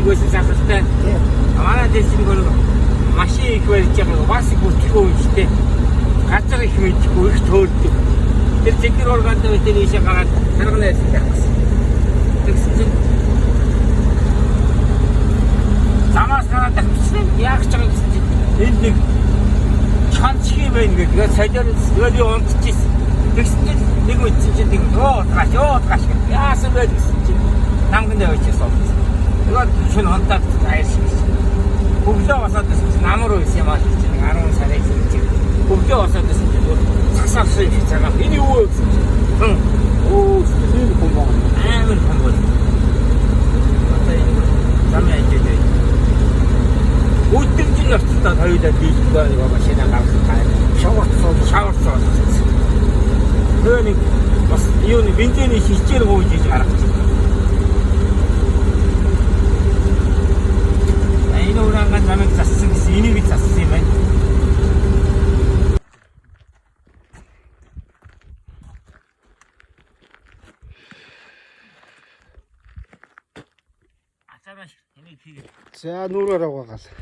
байсан сахартай. Манай дээр чинь нэг машин их барьж байгаа бас их өчгөө юм шүү. Газар их мэдхгүй их төөрдөг. Тэр зэгэр органд үедээ ийшээ гараад таргана байсан гэсэн. Тэгсэн чинь замаас гараад авчихсан. Яах гэж байгаа гэсэн чинь энд нэг чанчх юм байна гэдэг. Тэгээд сажаар тэгээд би унтчихсэн. Тэгсэн чинь нэг үтсэн чинь нэг ёо ёо гаш. Яасан бэ гэсэн чинь намганд явчихсан. Тэгээд шөнө унтаад аяарсан гэсэн. Өглөө босоод байсан чинь намар байсан юм аа чинь 10 сарын чинь. Өглөө босоод байсан чинь цагсаавсан юм шиг цагаан. Энэ юу вэ гэсэн чинь. Оо, тийм хүн байна. Амар хүн бол. Одоо энэ зам яаж вэ? Өдөржин орцтой хоёулаа дийлгүй нэг машина гаргах гай. Шаварцсан. Шаварцсан. Тэгээ нэг бас юу нэг бензиний хичээл гуйж иж гаргах. Энэ ураангаа замыг зассан гэсэн энийг зассан юм байна. Ацааш энийг хийгээ. За нүрээр угаагаал. За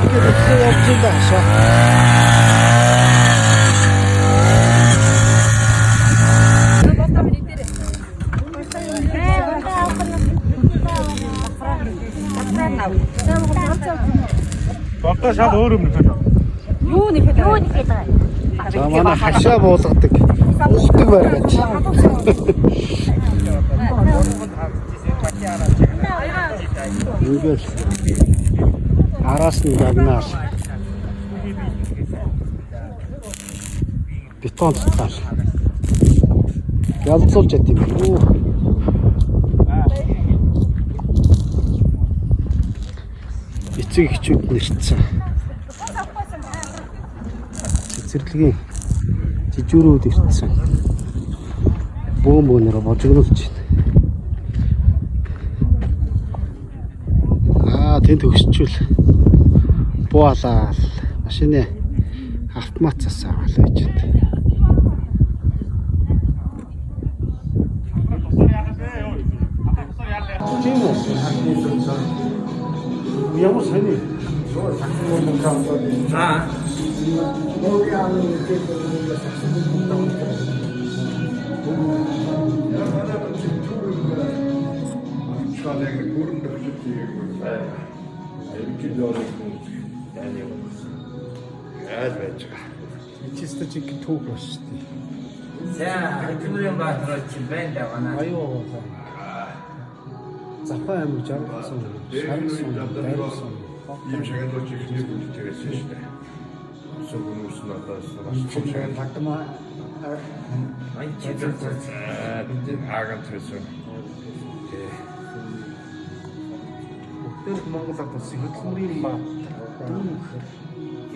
ингээд өглөө явж байна хашаа. Одоо шал өөр юм нөхөж. Юу нэхэд юу нэхэд байгаа. За манай хашаа буулгадаг. Ухдаг баригч. Ингээл араас нь гагнаал. Бетон цутгаал. Ялцуулж яд юм. Юу. Эцэг эхчүүд нэрцсэн. Цэцэрлэгийн жижүүрүүд ирсэн. Бөөм бөөнөрөө божигнуулж байна. Аа тэнд төгсчүүл. Буу алаал машины автомат цас аваал байж байна. Тийм үү? Ямар сони? Аа. Чисто жинхэнэ түүх ба шүү дээ. За, хөдөлмөрийн баатар чинь байна да манай. Аюу уулаа. Завхан аймаг 69, 69, 89. Ийм шагналууч их нэг үлддэг байсан шүү дээ. Өсөг хүмүүс нь одоо бас том шагнал Тагдмаа Мань чи зүг. аагант байсан. Тий. Бүгд Монгол ард улсын хөдөлмөрийн баатар. Дүүх.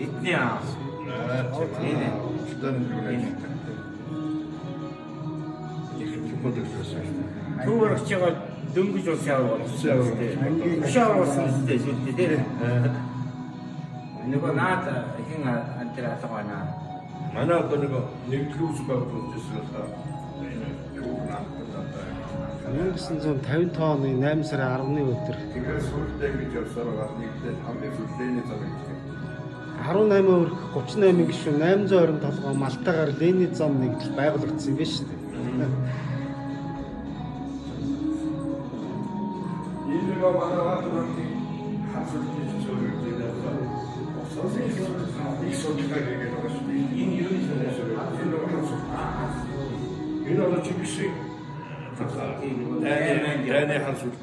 Эдний аа. Энэ энэ их чухал байсан шүү дээ. Төв орчоо дөнгөж улсын аварга Улсын аварга. Улсын аварга болсон үстэй шүү дээ тий. Нөгөө наад хин антер алга байна. Манай одоо нэг нэгдэл үүс байгуулж байсан л да. Энэ юу наамтай. 1955 оны 8 сарын 10-ны өдөр Тэгээд сүултээ ингэж явсаар байгаа нэгдэл хамгийн сүлжээний зам гэж. 18 өрх 38 гишүүн 820 толгой малтаагаар Ленин зам нэгдэл байгуулагдсан юм байна шүү дээ. Энэ нэг манай баатарын хасуулт гэж зөвлөж байна. Их судалгаа хийгээд байгаа шүү дээ. Энэ юу юм бэ? Энэ нэг хасуулт. Энэ одоо Чингисийн дайны хасуулт.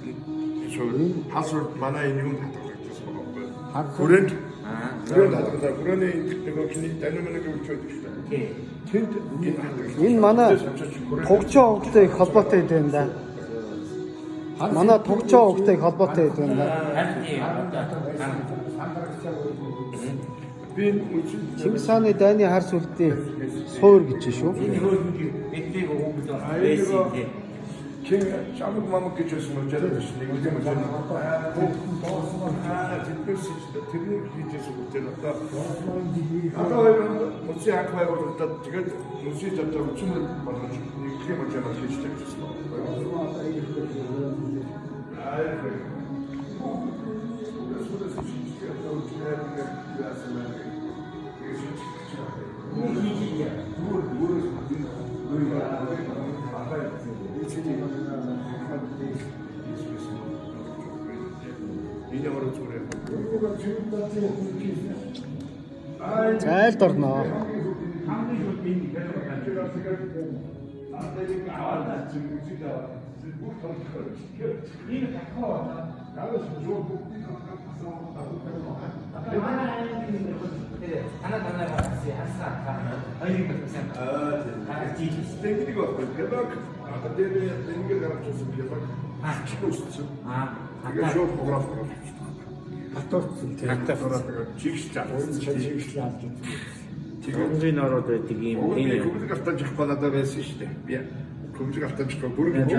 Хасуулт манай энэ юм хадгалагдсан байгаа байхгүй юу? Хүрээнд хүрээнд хадгалаа. Хүрээний энэ нөгөө хний даниманыг өгч байдаг шүү дээ. Тий. Тэнд энэ хадгалагдсан. Энэ манай Тугчаа овогтой их холбоотой хэд байна да. Манай Тугчаа овогтой их холбоотой хэд байна да. Харин тий одоо Би энэ үжиг Чингис хааны дайны хар сүлдийн суур гэж шүү. энэ хөрөнгө бидний хүүхэд байсан тий. King чамаг мамаг гэж байсан мужаар байсан. Нэг үгүй мужаар. Аа тэднээс тэрнийг хийжсэн бүтээл одоо одоо хоёр музей анх байгуулагдаад тэгээд музей дотор үчмэр болгож нэгдлийн мужаар хийж тавьчихсан байна. Энэ ямар зүгээр юм. Зайлд орноо. Танаа танаа гарсан хасаа хоёрыг болсон. Аа тийм. Тэнгэрийг байхгүй. Пелаг одоо дээр тэнгэр гарч ирсэн пелаг. Ачиг өссөн. Аа Тэгээд шууд фотограф гаргаж ирсэн. хатуурсан тийм. Тэгээд чигш чалсан. Чигшлээ авч. Тэгээд нороод байдаг юм Энэ энэ. көмөлг автаж авах надад байсан шүү дээ. Би көмөлг автаж авах бүрэг гэж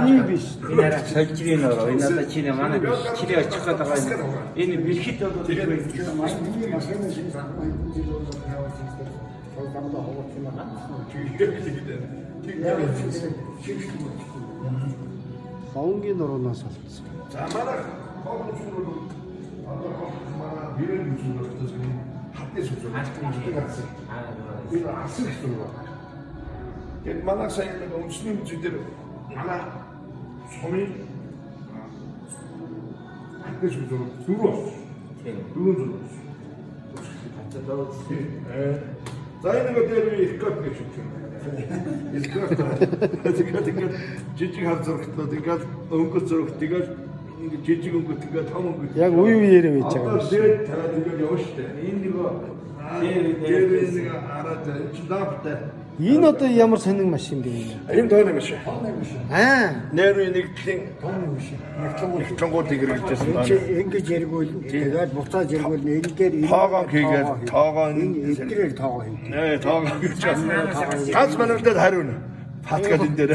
Ийм биш. Энэ арай сольжрын нороо. Энэ одоо чи нэ манай чирээ очих гээд байгаа юм. Энэ бэрхит бол Миний машины шиг санхүү хэдэн жил бол явуулсан гэсэн. Толгомдоо ховуулсан байгаа. Тэгээд Лонгийн нуруунаас олцсон. За манай хогч бол одоо манай бирэн үзэн болтос хатны сүзүү. Хатны Энэ асан гэсэн үг байна. Тэгээд манай сая нэг үндэсний музей дээр манай сумын хатны сүзүү дөрөв болсон. Тийм. Дөрөв зүг болсон. За энэ нэг дээр би Илкот гэж хэлж байна. Илкот. Тэгээд ингээд жижиг хар зурагтнууд ингээд өнгө зурагт тэгээд ингээд жижиг өнгө тэгээд том өнгө. Яг үе үеэрээ байж байгаа Одоо юм шиг. дээр тавиад ингээд явна шүү дээ. Энэ нөгөө Тэр нэг араад чи ламптай. Энэ одоо ямар сонин машин бэ? Энэ тооны машин. Аа, Нэрийн нэгдлийн Тооны машин. нэгтлэнгуудыг хэрэгжижсэн Энд чи байна. ингэж эргүүл тэгээд буцааж эргүүл энэ дээр энэ Тоогоон хийгээд, тоогоон энэ эдгээр тоогоо хийдэг. Нэ тоогоон гэж байна. Ганц манайдад хариуна. Паткал энэ дээр.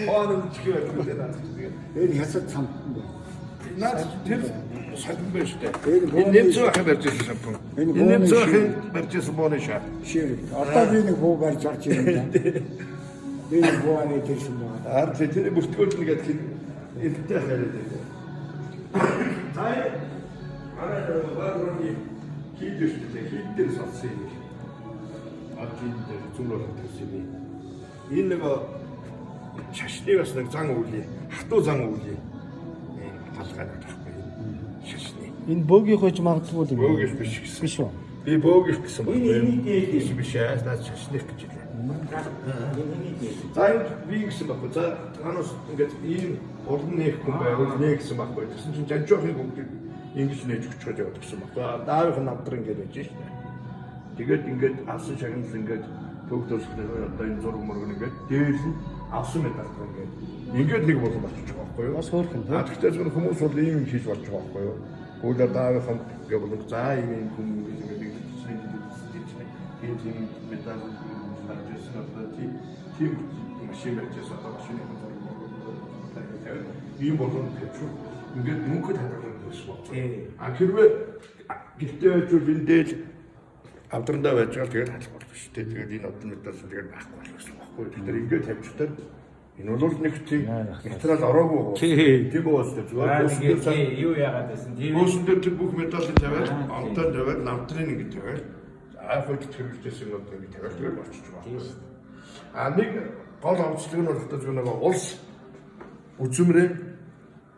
Хоон өмчгөө байдаг дээ наад. Энэ хясад самтан байна. Наад тэр солин байна шүү дээ. Энэ Энэ бууны нэмцэн ахын барьж ирсэн шампунь. Энэ Энэ бууны нэмцэн шир. ахын барьж ирсэн бууны шар. Шир. Одоо би нэг буу барьж орж ирэн да. Би нэг буу аваад ирсэн байгаа. Ар тэр бүртгүүлнэ гэдэг хин элдтэй хариад байдаг. За манай бадрууны Хийд шүү дээ. Хийд дээр содсон юм. Ад энэ дээр зүмрэл тавьсан юм. Энэ нөгөө шашны бас нэг зан үлийн, хатуу зан үлийн талгай байхгүй шашны. Энэ бөөгийн хойч магадгүй юм. Бөөгийнх биш гэсэн. Биш үү? Би бөөгийнх гэсэн байна. Энэ энийг дээд биш биш аа. Наад шашных гэж хэлээ. Энэ энийг дээд. За энэ би гэсэн байхгүй. За танаас ингээд ийм улам нээх хүн байвал нэ гэсэн байхгүй. Тэгсэн чинь жанжоохын бүгдийг ингэж нээж өгч гэж яваад гэсэн байхгүй. Даавынх нь намтран ингээд байж шнэ. Тэгээд ингээд авсан шагнал ингээд төвд төсөлтөөр одоо энэ зураг мураг ингээд дээр нь авсан медаль ингээд ингээд нэг болон болчих жоох байхгүй юу? Бас хөөрхөн тий. А тэгтээ зөвхөн хүмүүс бол ийм юм хийж болж байгаа байхгүй юу? Гүйлээ даавынх нь ингээд болон за ийм ийм хүн ингэж ингээд тийм тийм медаль гарч ирсэн одоо тийм тийм машин байж байсан одоо машины зураг мураг ийм болон тавьчих. Ингээд мөнгөд хадгалах гэсэн байна. Тий. А хэрвээ гэртээ байж бол энэ дээл авдрандаа байж байгаа тэгээд халах болно шүү дээ. Тэгээд энэ одоо медаль тэгээд байхгүй болох гэсэн байхгүй. Тэгэхээр ингээд тавьчихтаа энэ бол нэг тийм материал ороогүй. Тий. Тийм уус дээр зүгээр Аа буусан дээр нэг тий юу яагаад байсан. Тийм. буусан дээр тэр бүх медалийг тавиад, онтой тавиад, намтрын ингэ тавиад, аа хойд тэрвэжсэн юмнууд ингэ тавиад тэгээд очиж байгаа. Тийм шүү. А нэг гол онцлог нь болохоор зүгээр нэг улс үзмрээ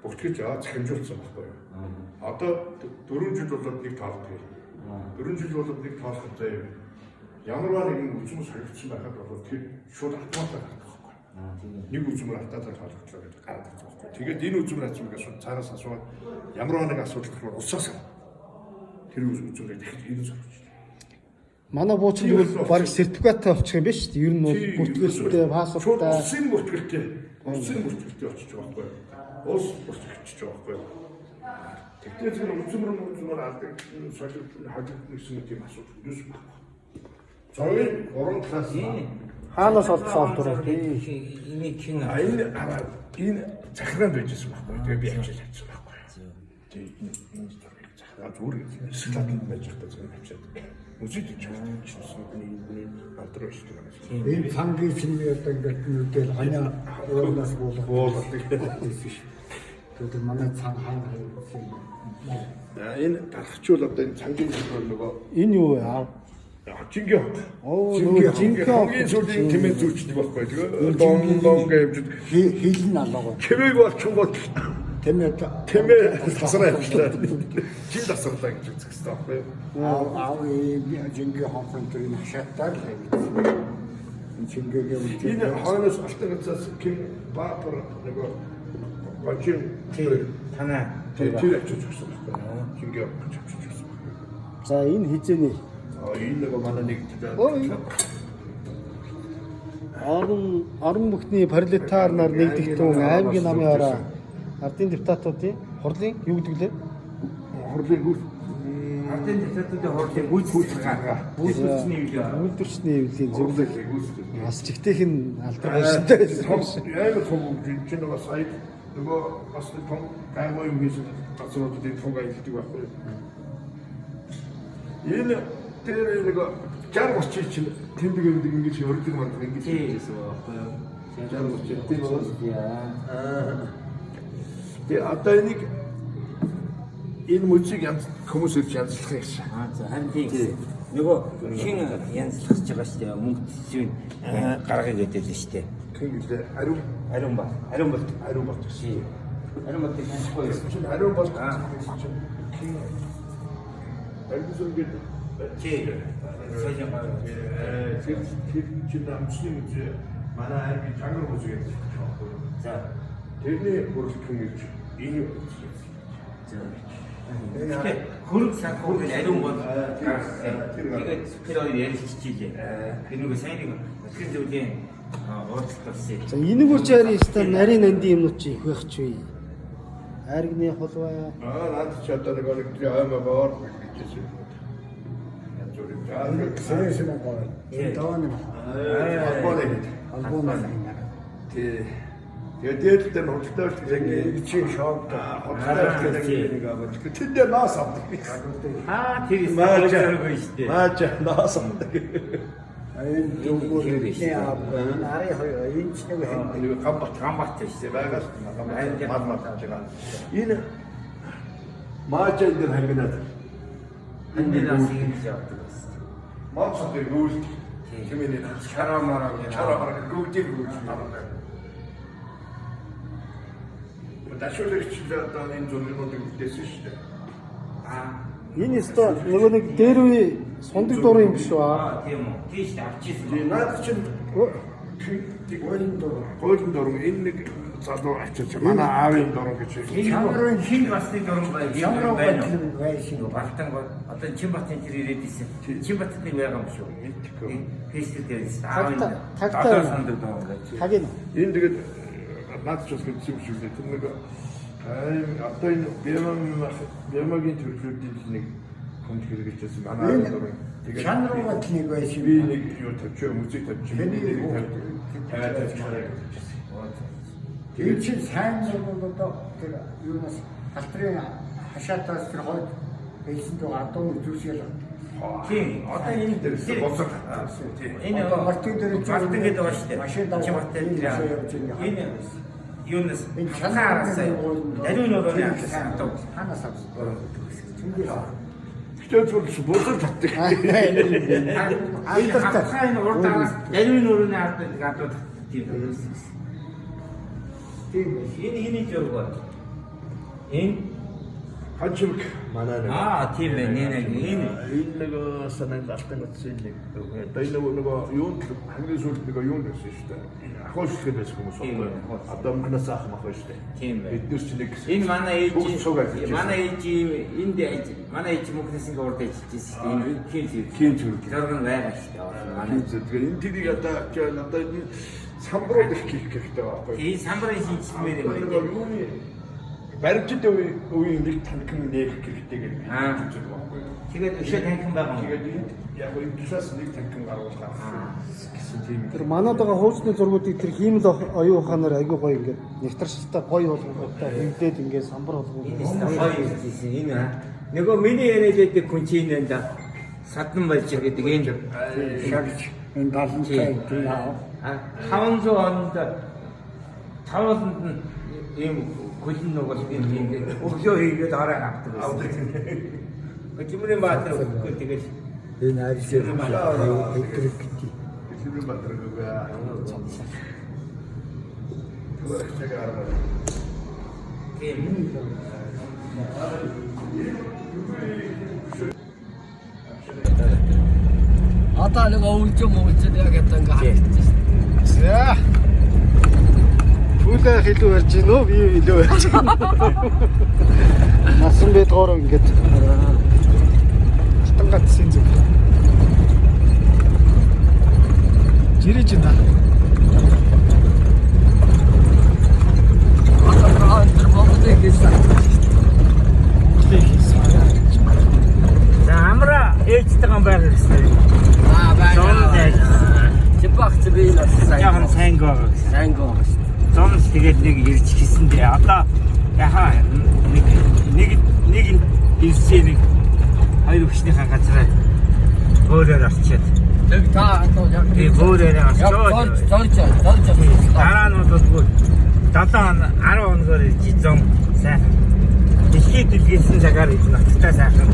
бүртгэж аваад захимжуулсан байхгүй юу? Одоо 4 жил болоод нэг тоолдог. 4 жил болоод нэг тоолох заяа. Ямарваа нэгэн үзмэр солигдсон байхад бол тэр шууд автоматар гардаг байхгүй юу? Нэг үзмэр автоматар тоологдлоо гэдэг гараад ирдэг байхгүй юу? Тэгээд энэ үзмэр ацмыг шууд цаараас асууад ямарваа нэг асуудал гарах улсаас тэр үзмэрийг дахиж ирэн солиоч. Манай буучин тэгвэл баг сертификаттай болчих юм биш үү? Ер нь бол бүртгэлтэй, Шууд паспорттай. улсын бүртгэлтэй. Улсын бүртгэлтэй очиж байгаа байхгүй юу? Улс бүртгэгч байгаа байхгүй юу? Тэгтээ зөвхөн үзмэр үзмэр алдаг солигдсон холигдсон гэсэн нэг тийм асуудал юус байхгүй. Зовын гурван талаас нь Хаанаас олдсон олдвор вэ? Энийг хин А энэ хараа энэ захираанд байжсэн байхгүй юу? Тэгээ би авчиж авсан байхгүй юу? Тэгээ энэ энэ зургийг захираа зүгээр складанд байж байхдаа зөв авчиад музейд хийж байгаа чинь энэ намтраа биш гэдэг юм. Энэ цангийн чиний одоо ингээд нүдэл ханиа уурнаас буулгах Буулгадаг. байсан шүү. Тэгээд манай цан хаана хайсан юм. За энэ дарахчул одоо энэ цангийн зүрх нөгөө Энэ юу вэ? Аа, жингээ хог. Оо, нөгөө жинхэнэ хог. Хогийн сүлийн тэмээ зүүчдэг байхгүй. Тэгээ дон дон гэж явж Хил нь алгаа. чимээг болчихгоо Тэмээ тэмээ тасраа явчлаа. Жин тасарлаа гэж үзэх хэрэгтэй байхгүй юу? Аав аав ийм жингээ хонхон тэр энэ хашаатаар л хайсан. Энэ жингээгээ үлдээ. Энэ хойноос алтан гацаас ким баапар нөгөө гожин тий танаа тэр тэр авчиж өгсөн байхгүй юу? Жингээ хог авчиж өгсөн байхгүй юу? За энэ хизээний Аа энэ нөгөө манай нэг Ой. Орон орон бүхний пролетар нар нэгдэгтэн аймгийн намын ороо ардын депутатуудын хурлын юу гэдэг лээ? Хурлын гүр Ардын депутатуудын хурлын гүйцэтгэх арга. Гүйцэтгэхний үйл Үйлдвэрчний эвлийн зөвлөл зөвлөл бас чигтэйх нь алдар байшинтай байсан. Амар том юм чинь нөгөө сая нөгөө бас нэг том гайгүй юм хийсэн газруудад энэ том аялдаг байхгүй юу? Энэ тэр нөгөө 60 30 чинь тэмдэг юмдэг ингэж өрдөг мөрдөг ингэж хийжсэн байхгүй юу? 60 30 тийм үү? Яа. Тэгээ одоо энийг энэ мөчийг янз хүмүүс ирж янзлах юм гэсэн. Аа за харин тийм. Нөгөө хин янзлах гэж байгаа шүү дээ. Мөнгө төсвийг гаргая гэдэг л шүү дээ. Хэн гэлээ ариун Ариун ба. Ариун бол ариун болт гэсэн. Ариун болтыг танихгүй юу? Чинь ариун болт гэсэн чинь хэн ариун зүг гэдэг Тий. Соён гоо. Тэр тэр чинь амчны музей манай аймгийн жангар музей гэдэг чинь байхгүй юу? За. Тэрний бүрэлдэхүүн гэж энэ үзсэн. За. Гэтэ хөрөг санхүүг нь ариун бол гаргасан. Тэгээд тэр хоёр ярилцчихлээ. Тэр нөгөө сайн нэг нутгийн зөвлийн уулзалт болсон. За энэ бүр чи харин өстой нарийн нандин юмнууд чи их байх чи. Айргны хулваа. Аа наад чи одоо нэг нэг тэр аймаагаар хэлчихсэн юм. Янз бүрийн Сэрээс юм гоё. Энэ дооны холбооны хэд. холбооны Тий. Тэгээд дээд дээр нь худалдаа бэлтгэл чи шоогд худалдаа бэлтгэл нэг аваад. Тэн дээр наас авдаг. Аа тэр Маажа. ёстой шүү дээ. Маажа наас авдаг. энэ дөнгөр бидний аав энэ арын хоёр энэ ч нэг хэн Нэг гамбат Гамбат шүү дээ. байгаас мал мал гэж байгаа. Энэ маажа энэ дээр хангинаад. Энд бас ингэж явдаг байсан. Монцод гүйлт. Хэмэний Чараа мараа гэх. чараа мараа гүгдийг гүйлт намтай. Дашуулагч одоо энэ зургуудыг үлдээсэн шүү дээ. Аа. Энэ өстой нөгөө нэг дээр үе сундаг дурын юм биш үү? Аа, тийм үү. Тийш авчихсан. Тэгээ наад чинь Гуйлын дуран. гуйлын дуран энэ нэг залуу авчирч манай аавын дуран гэж хэлсэн. Чамрын хин басны дуран бай. Ямар байна уу? бодлон байсан. Балтан гол одоо Чинбатын тэр ирээд исэн. Чинбатад нэг байгаа юм шүү. Мэдгүй. Фэйсбүүк дээр ирсэн. Аав Тагта энэ тагта одоо сандаг дуран гэж. Таг энэ. Энэ тэгээд наад ч бас гэсэн юм шиг лээ. Тэр нэг аим одоо энэ Бямагийн төрлүүдийн нэг хүнд хэрэгжилж байсан манай аавын дуран. Тэгээд Чанар бодлыг байсан. би нэг юу тавьчих, музей тавьчих, Тэний нэг тавиад тавьчихараа гэж. Тэр чинь сайн зургууд одоо тэр юунаас алтрын хашаатаас тэр хойд байсан дуу адуу үзүүсэл. Тийм. Одоо энэ Тэр болцоо татсан. Тийм. Энэ Одоо мартын дээр чинь Мартин гэдэг байгаа шүү дээ. Машин даваа Чинбат дээр энэ машин явж байгаа. энэ юунаас Энэ чанар чанар даруй нурууны авсан адуу. Ханаас авсан. Тэнгээс. Гэтэ зүгээр болцоо татдаг. Энэ хавхаа энэ урд араас даруй нурууны ард нэг адуу татдаг юм. Тийм байх. Энэ хэний зураг бол? Энэ Ханчимг манай нэг. аа тийм ээ нэ нэ энэ Энэ нэг санаанд алтан утсын нэг. Одоо энэ нөгөө юунд хамгийн сүүлд нөгөө юунд байсан шүү дээ. Энэ ахуй шилхэд байсан хүмүүс Тийм байхгүй. ээ, ахуй. Одоо мөнхнөөс ах мах шүү дээ. Тийм ээ. Бид нар ч нэг Энэ манай ээж Бүгд цуг ажиллаж манай ээж энд ээж манай ээж мөнхнөөс ингээ урд ажиллаж байсан шүү дээ. Энэ ким зүг. Ким зүг. Зураг нь байгаа шүү дээ. Манай Тийм зүг. Тэгэхээр энэ тэрийг одоо одоо энэ самбрууд их хийх хэрэгтэй байхгүй. тийм самбарын шинжилмээр юм Одоо нөгөө байна. юуны баримтат үеийн нэг танхим нээх хэрэгтэй гэдэг Аа. үзэл байхгүй. Тэгээд өшөө танхим байгаа юм. Тэгээд энд яг энэ талаас нэг танхим гаргуулах гэсэн тийм Тэр манад байгаа хуучны зургуудыг тэр хиймэл оюун ухаанаар айгүй гоё ингээд нэгтаршилтай гоё болгонгуудаа хэвлээд ингээд самбар болгоо. Энэ өстө гоё ирж ирсэн. Энэ аа. Нөгөө миний яриад байдаг хүн чинь энэ да садан болж гэдэг энэ Шагч энэ 75 тийм аа. 500 онд тавууланд нь ийм хөлн нугал юм ингээд өглөө хийгээд орой авдаг байсан. Хөдөлмөрийн баатар өгөхгүй тэгэл Энэ арьсаар өдрөг гэдэг. Хэлбэр баатар үгүй. Түгээрч арга. тийм Одоо нэг өвлжөө мөвлжөө яг одоо ингээ харагдчих шин. За. Хүлээх илүү ярьж гин үү? Би илүү ярьж гин. Насан бэдгоор ингээд Алтан гацсын зүг. Жирэж байна. Одоо тэр Монголын хийсэн. Монголын хийсэн. За амра ээжтэйгээ байгаа гэсэн. Аа байна. Зун байж. Чипах чи би бас сайн. Яхан сайн байгаа гэсэн. Сайн гоо шүү. Зун тэгээд нэг ирж гисэн дээ. Одоо яхаа нэг нэг нэг ирсэн нэг хоёр өвчнийхээ газараа өөрөөр орчоод. Тэг та одоо яг Тэгээ өөрөөр Яг орчоод. зорж зорж зорж Дараа нь бол 7 хоног 10 хоногор ирж зун сайхан. Дэлхийд дэлгэсэн цагаар ирж ноцтой сайхан.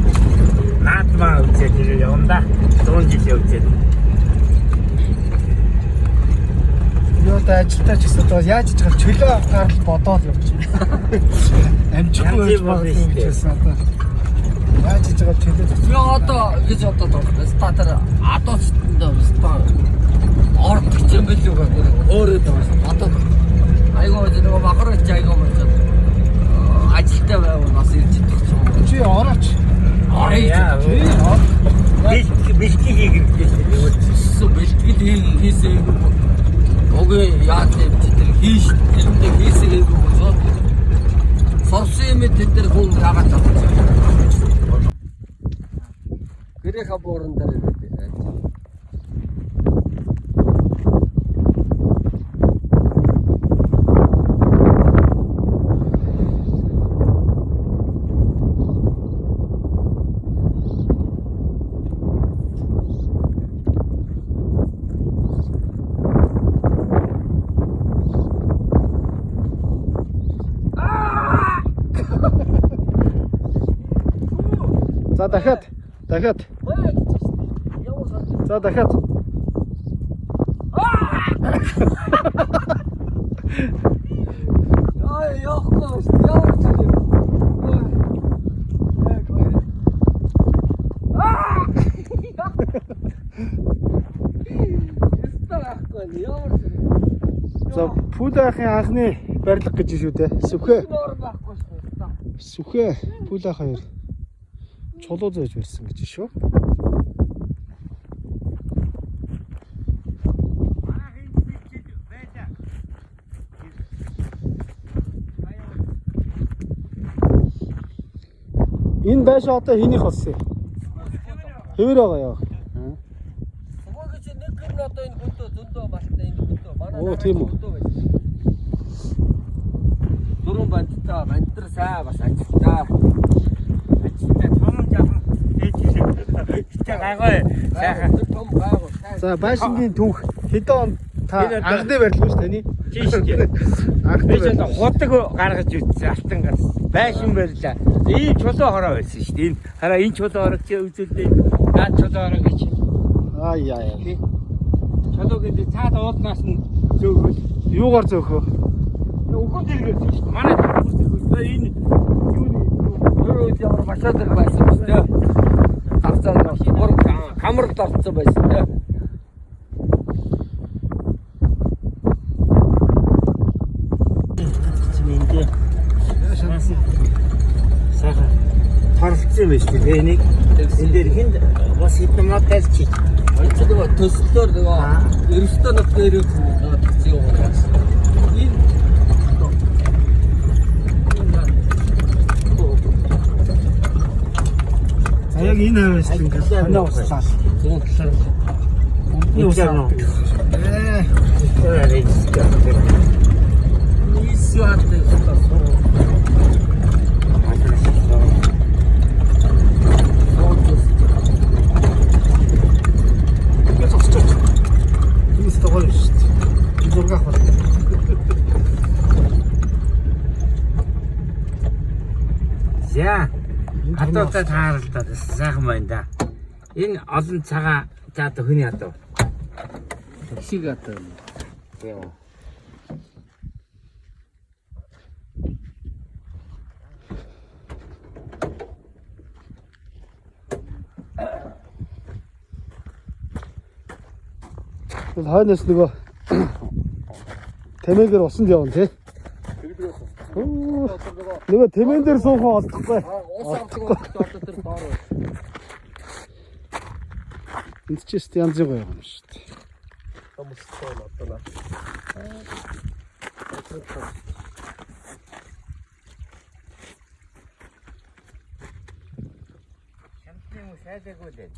Наадмаа үзээд тэр явна да. 100 жил явжээд. Юу та ажилтаа ч гэсэн одоо яаж ч байгаа чөлөө авахар л бодоол явж байна. Амжихгүй байж Янз бүр магадгүй шүү гэж дээ. байсан одоо. Яаж ч байгаа чөлөө зогсоо. Би одоо гэж бодоод байгаа. Ста тэр адууцтанд ста ордог ч юм билүү гэдэг. Өөрөө байгаа шүү. Одоо айгуу нэг махар ч айгуу мөн ажилтаа байвал бас ирж идэх ч юм уу. Чи орооч. Орё. Чи ор. Бэлтгэл хийх хэрэгтэй шүү дээ. Өссөн бэлтгэл хийсэн юм. Уг яа тийм тэр хийш тэрэндээ хийсэн юм босоо. Сорсон юм тэд нар хүн яагаад авчих. Гэрийнхаа бууран дээр ирээд. За дахиад Дахиад. Гоё гэж шүү дээ. Ямар сан. За дахиад. Ай явахгүй шүү дээ. Ямар ч юм. Ой. Яг гоё. Аа! Ястаа байхгүй ямар ч юм. За Пүлахын анхны барилга гэж шүү дээ. Сүхэ. Ноор байхгүй шүү дээ. Сүхэ Пүлах хоёр чулуу зөөж барьсан гэж шүү. Энэ байшин одоо хэнийх болсон юм? Хэвээр байгаа яа. Сугаа гэж нэг гэр нь одоо энэ хөдөө зөндөө малтай энэ хөдөө. Манай Оо, тийм үү. хөдөө байсан. Дөрвөн бандтай, бандэр саа бас ажилтаа. Ажилтаа том жаахан ээж хичээ гайгүй. Сайхан. Тэр том гайгүй. За байшингийн түүх хэдэн он та Энэ одоо- анхны барилга шүү таны? Тийм шүү дээ. Анхны Би ч барилга. одоо худаг гаргаж үзсэн алтан гарс. Байшин барьлаа. Ийм чулуу хороо байсан шүү дээ. Энэ хараа энэ чулуу хорог чи үзүүлдэ. Наад чулуу хороо гэж. Аа яа яа. Чулуу гэдэг цаад уулнаас нь зөөгөл. Юугаар зөөхөө? Үхэн дэргэсэн шүү дээ. Манай үхэн дэргэсэн. Энэ юуны Тэр үед ямар машин байсан юм шүү дээ. Гарцаа гур камерд орцсон байсан тий. чинь энд сайхан торолцсон юм байна шүү дээ. Энийг энэ дээр хүнд бас хэдэн мод тайлчих. Энд чи нөгөө төслөөр нөгөө ерөөсөө нэг нэрийг нөгөө такси явуулсан. Энэ За яг энэ хавьяас л ингээд хоноо услаа. зүүн талаар Өмнө услаа. нийсвэр дээр суу. Ингээд зогсож. Энэ өстө гоё шүү дээ. Энэ зураг авах байна. За. Адуутай тааралдаад сайхан байна да. Энэ олон цагаан за одоо хүний адуу. Таксиг атаа. Тийм үү. Бол хойноос нөгөө тэмээгээр усанд явна тий. Оо, нөгөө тэмээн дээр суух олдохгүй. Ус авдаг одоо тэр доор байна. Энд ч тест янз бүр гоё юм шүү дээ. Хүмүүстэй одоо наа. Шамтны юм сайдаагүй л байна.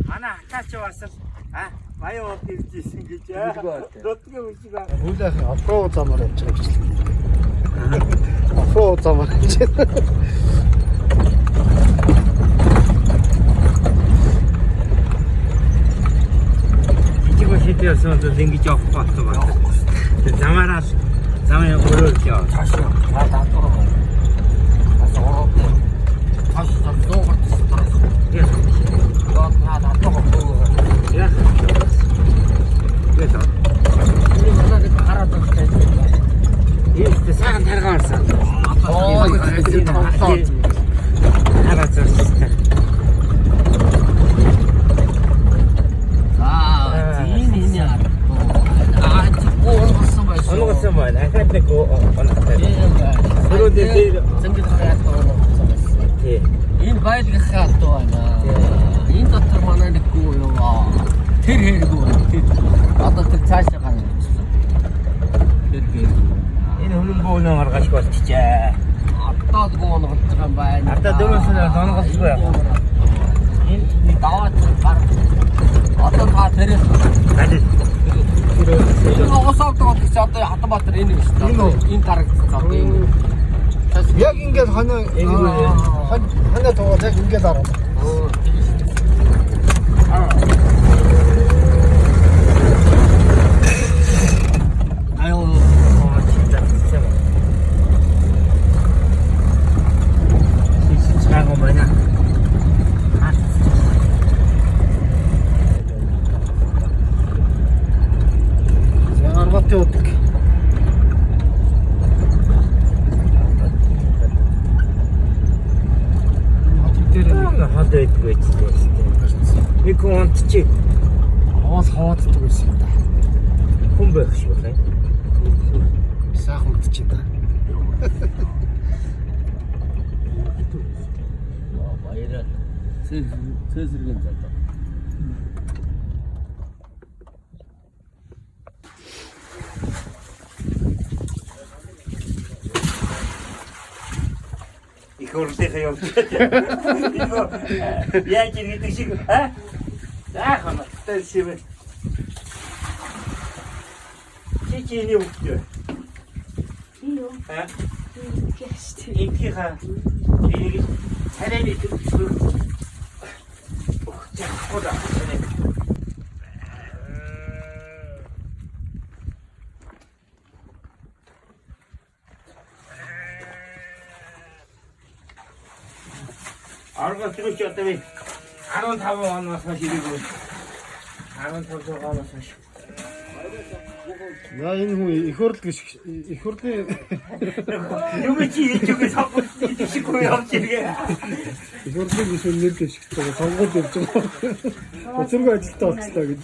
Манай хатаач бас л а баян уулд ирж исэн гэж аа. Дутгийн үсэг аа. Хүлээхэн оффроуд замаар явж байгаа бичлэг. Оффроуд замаар явж байгаа. Жижиг шид явсан бол ингэж явахгүй болсон байна. Тэр замаараа л замын өрөөр л яв. Цааш яв. Та даатгар. Бас ороод. Цааш зүүн гарт тарах. Яг Яа та даатгар хөө. яг. Тэгээд Энэ манай нэг хараад байгаа юм. энэ сайхан таргаа орсон. Оо, энэ томлоо. Хараа зурсан. Аа, энэ энэ аа чи унгасан байсан. Онгосон байна. Ахаад нэг онготой. Өрөө дээр зөнгөлөх хатуу унгасан байсан. Тий. Энэ байлгах хатуу байна. Энэ дотор манай нэг гүү юу аа. Тэр хэрэггүй байна. Тэр одоо тэр цаашаа гарна гэсэн. Тэр хэрэггүй. Энэ хүмүүн бөөнө маргааш болчихжээ. Одоо л гүү унгалж байгаа юм байна. Одоо дөрөв сар унгалжгүй яах вэ? Энэ нэг даваад гар. Одоо та тэрээс Аль Энэ ус авдаг бол гэж одоо Хатанбаатар энэ юм шүү дээ. Энэ үү? Энэ дарагдсан одоо энэ. Яг ингээд хоноо хоноо туугаад яг ингээд ороо. Аюу. оо 진짜 진짜. 진짜 차고 뭐냐? Чи Хоол хооддаг байсан юм да. хүн байх шиг байна. Сайхан унтчих да. Баяраа. Цэсэргэн залуу. Их хурлынхаа явж. Яаж гэдэг шиг аа? Заах амттай шиг. Чи чиний үгтэй. Би юу? Аа? Би яаш тий. Инхийнхаа тэрийг царайны төвчгөр өгч явахгүй да. Арга төрөч одоо би 15 оноос хойш ирээгүй. 15 оноос хойш. За энэ хүн их хурл гэж их хурлын Юм чи хийж үгүй сонгож гэдэг шиг үе явж иргээ. их хурлын гişүн нэр дэвшигч байгаа сонгоод явж байгаа. Учиргүй ажилтаа болчихлоо гэж.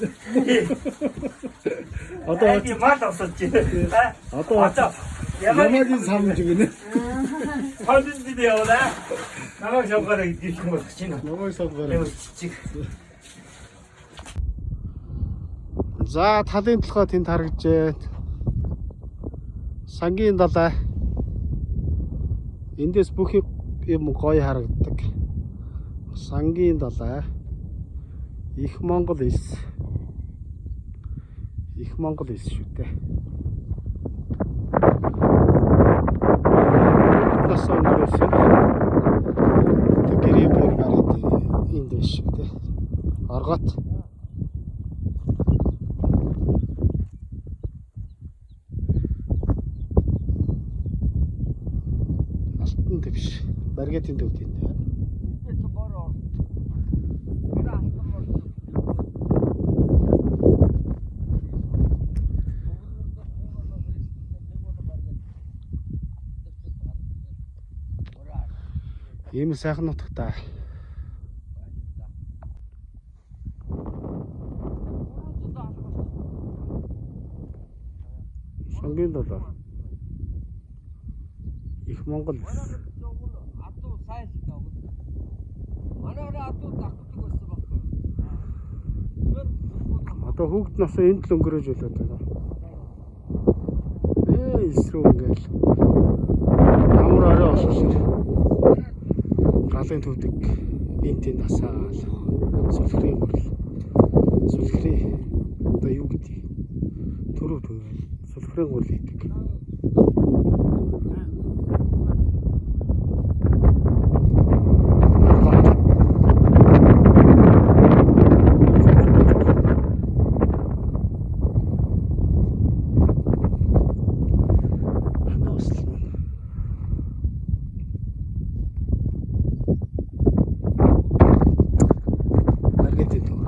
Одоо Одоо мал осож байна. Одоо Ямагийн самж гинэ. Хоолнд бид явна. Намайг сонгоорой гэдэг юм болох чинь. Намайг сонгоорой. Ямар чичиг. За талын толгой тэнд харагджээ. Сангийн далай. Эндээс бүх юм гоё харагддаг. Сангийн далай. Их Монгол элс. Их Монгол элс шүү дээ. Нас өнгөрөөсөн. Тэг гэрээ бүр гараад энд байна шүү дээ. Оргот. Алтан дэвш. Баргетін төвд энд байна. Ийм сайхан нутагтай. Сангийн долоо. Их Монгол. Адуу сайн л даа. Манайхаа адуу дагдаг байсан байхгүй. Одоо хүүхд нас энд л өнгөрөөж үлээд байна. Эсрүү ингээл. Амар орой болсон. Галын төвдөг энд тэнд асаал. Сүлхрийн гурил. Сүлхрийн одоо юу гэдэг төрөв түнгээл сүлхрийн гурил хийдэг. Ханаа услан. Маргетинг төв.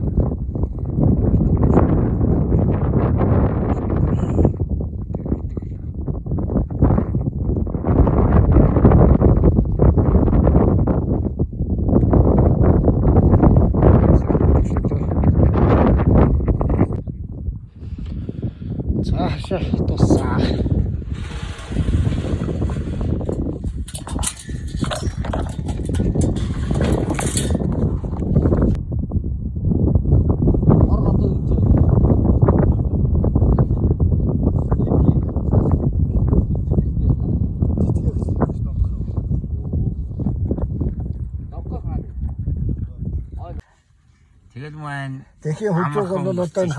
За хашаа тусаа. Ор гадуу гэж. Тэгэл маань Дэлхийн хөгжөг бол одоо энэ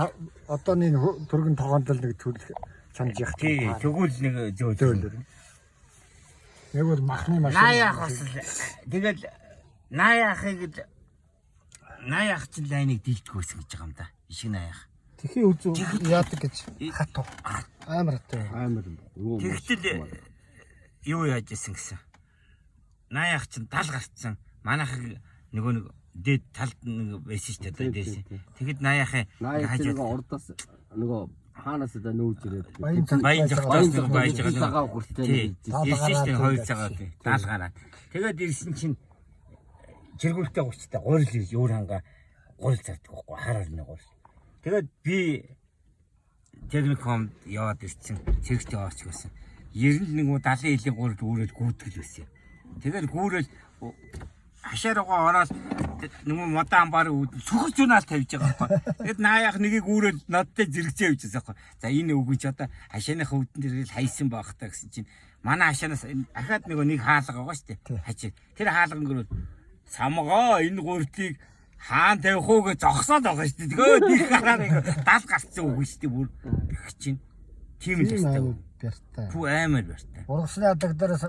одооны түргэн тогоонд л нэг төрөл чанж явах. тий тэгвэл нэг зөөл. Зөөлөр. Яг бол махны машин. Наяах бас л тэгэл наяахыг л наяах чинь лайныг дийлдэг байсан гэж байгаа юм да. Ишиг наяах. Тэхийн үзүү яадаг гэж хатуу. Амар хатуу. Амар юм. Тэгтэл юу яаж исэн гэсэн. Наяах чинь тал гарцсан. Манайхыг нөгөө нэг дээд талд нэг байсан шүү дээ. Дээс. Тэгэхэд наяахын Наа чи нөгөө урдаас нөгөө хаанаас одоо нүүж ирээд. Баян баян зогтоос нэг баяж байгаа. Цагаан хүртэл Тий. Даал Ирсэн шүү дээ гараад 2 цагаа тий. Даал гараад. Тэгээд ирсэн чинь чиргүүлтэй гуцтай гурил ирж өөр ханга гурил зардаг байхгүй хараар нэг гурил. Тэгээд би техникумд яваад ирсэн. Цэрэгт яваач гэсэн. 91 уу 70 жилийн гурил үүрэл гүйтгэл байсан. Тэгээд гүүрэл хашааргаа ороод нөгөө модон амбарын үүдэн цөхөр зунаал тавьж байгаа байхгүй. Тэгэд наа яах нэгийг үүрэл надтай зэрэгцээ явж байсан байхгүй. За энэ үгүй ч одоо хашааныхаа үүдэн дээр л хайсан байх та гэсэн чинь манай хашаанаас энэ ахаад нөгөө нэг хаалга байгаа шүү дээ. Хажи. Тэр хаалган гөрөөл самгаа энэ гуртыг хаан тавих уу гэж зогсоод байгаа шүү дээ. Тэгээд нэг гараар ингэ дал гарцсан үгүй шүү дээ бүр гэх чинь. Тийм л Тийм өстэй. аюу бяртай. Пүү амар бартай. Ургасны адаг дээрээс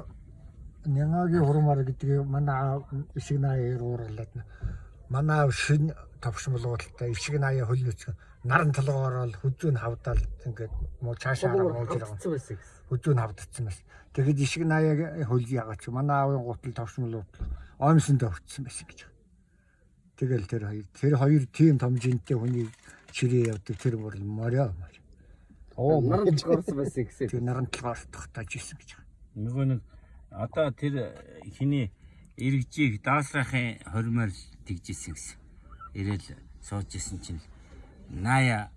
Нянгагийн хурмаар гэдэг манай аав ишиг наяа уурлаад манай аав шин товшмолгуултай ишиг наяа хөл нүцгэн наран толгоо ороод хүзүүн хавдаал ингээд муу цаашаа хараа мууж байгаа. Хүзүүн хавдчихсан байсан. Тэгэхэд ишиг наяаг хөл яагаад чи манай аавын гутал товшмолгуутал оймсонд өвчсөн байсан гэж. Тэгэл тэр хоёр тийм том жинтэй хүний чирээ явдаг тэр бүр морио. Оо Наран толгоорсон байсан гэсэн. Тэр наран толгоо ортох жисэн гэж. Нөгөө нэг одоо тэр хиний иргэжийг даасрахын хормоор тэгжсэн гэсэн. Ирээл сууж исэн чинь ная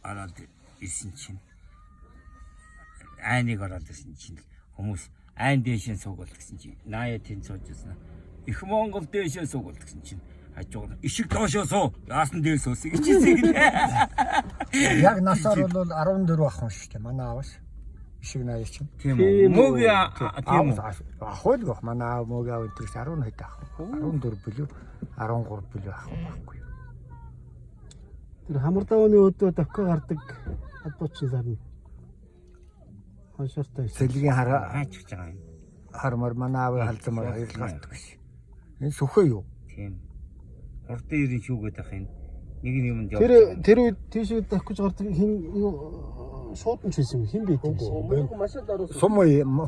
ороод ирсэн чинь айныг ороод ирсэн чинь хүмүүс айн дээшээ суугуул гэсэн чинь ная тэнд сууж ирсэн. Их Монгол дээшээ суугуул гэсэн чинь хажуугаар ишиг доошоо суу. Яасан дээр суусан гэж хэлсэн гинэ. Яг насаар бол 14 ах хүн шүү дээ. Манай аавс. Ишиг наяа чинь. Тийм үү. Мөг тийм үү. Ах үл гох манай аав мөг аав энэ 10 хэд ах. 14 билүү 13 билүү ах байхгүй. Тэр хамардааны өдөө давка гардаг адуучин зарна. Хоншортой. Сэлгийн хараа Хаач гэж байгаа юм. хармар манай аавын халзамар хоёр л гардаг ш. Энэ сүхэ юу? Тийм. Хурдан ерэн шүүгээд ах юм. Нэг нь юмд явж. Тэр тэр үед тийш үед давхиж гардаг хин юу шууд нь ч байсан юм хин байт юм бэ? Сум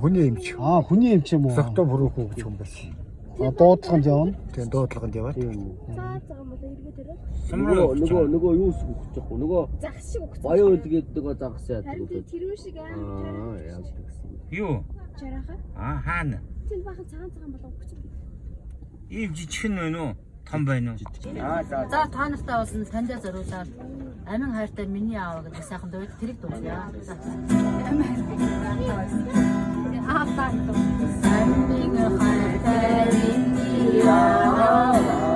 хүний эмч. Аа хүний юм ч юм уу? Согтуу бүрүүхүү гэж хүн байсан. Аа дуудлаганд явна. Тэгээ дуудлаганд яваад. Цаа цаа юм бол эргээд өрөө. Сумруу Нөгөө нөгөө юу шиг өгч байгаа нөгөө Загас шиг өгсөн. баян үл гээд нөгөө загас яадаг. Харин тэр тэрүүн шиг амар Аа яадаг гэсэн. Юу? чарааха. Аа хаана? Тэнд бахан цагаан цагаан болоо өгч. Ийм жижигхэн байна уу? Том байна уу? За та нартай болсон таньдаа зориулаад амин хайртай миний аав гэдэг сайхан дуу тэрийг дуулъя. За. Амин хайртай. Аа та гэдэг. Амин хайртай миний аав.